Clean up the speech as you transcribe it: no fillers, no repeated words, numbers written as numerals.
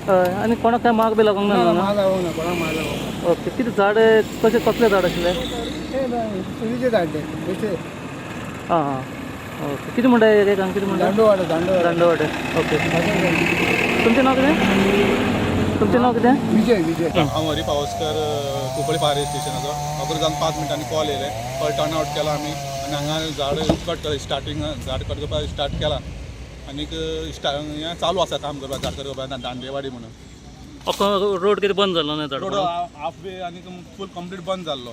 हय, आनी कोणाक काय माग बी लागूंक ना न्हू? माल लागूंक ना कोणाक, माल लागूंक. ओके, कितें झाड कशें, कसलें झाड आशिल्लें? ना. सुरीचे झाड ते बेशे. आं हां, ओके. कितें म्हणटा एरियाक हांगा कितें म्हणटा? दांडोवाडो, दांडोवाडो. दांडोवाडे. ओके, तुमचें नांव कितें? तुमचें नांव कितें? विजय, विजय. हांव हरी पावसकर, कुंकळी फायर स्टेशनाचो. अकरा जावन 5 मिनटांनी कॉल येयले. कॉल टर्न आवट केला आमी आनी हांगा झाड कट स्टार्टींग झाड कट करपाक स्टार्ट केला आनीक हें चालू आसा काम करपाक, झाड करपाक, दांडेवाडी म्हणून. अख्खो रोड कितें बंद जालो न्हय झाड रोड पडून? हाफ वे आनी फूल कंप्लीट बंद जाल्लो.